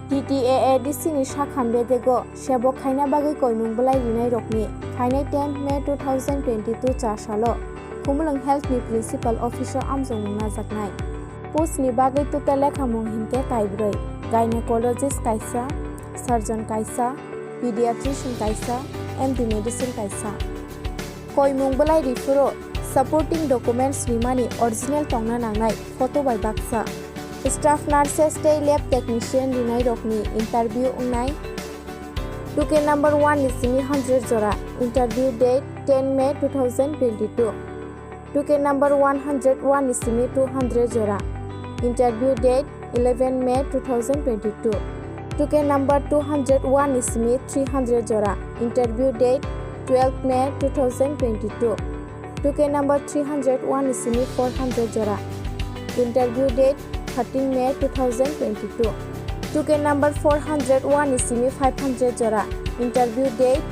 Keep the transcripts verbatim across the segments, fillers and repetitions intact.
T T A A D C ni sakham bedego sebo khaina bagwi koimung bwlai rinairokni khainai ten May two thousand twenty-two cha salo Khumulwng Health ni Principal Office o amjokmung najaknai. Post ni bagwi total lekhamung hinkhe kaibrwi, Gynecologist kaisa, Surgeon kaisa, Pediatrician kaisa, M D Medicine kaisa. Koimung bwlai riphuru supporting documents rimani original tongna nangnai photo bai baksa. Staff nurses tei lab technician rinairokni interview wngnai. Two K number one ni simi hundred jora, interview date ten May two thousand twenty-two. Two K number one hundred one ni simi two hundred jora, interview date eleven May two thousand twenty-two. Two K number two hundred one ni simi three hundred jora, interview date twelve May two thousand twenty-two. Two K number three hundred one ni simi four hundred jora, interview date thirteen May two thousand twenty-two. Two K number four hundred one ni simi five hundred jora, interview date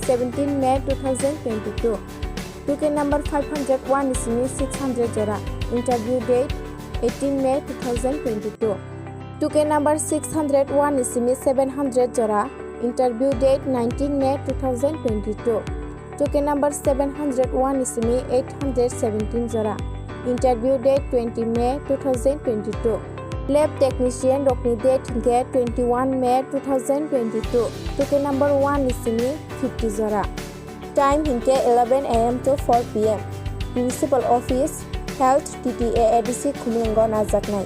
seventeen May two thousand twenty-two. Two K number five hundred one ni simi six hundred jora, interview date eighteen May two thousand twenty-two. Two K number six hundred one ni simi seven hundred jora, interview date nineteen May two thousand twenty-two. Two K number seven hundred one ni simi eight hundred seventeen jora, interview date twenty May two thousand twenty-two. Lab technician rokni date hinkhe twenty-one May two thousand twenty-two. Two K number one ni simi fifty jora. Time hinkhe eleven A M to four P M. Principal Office, Health, T T A A D C Khumulwngo najaknai.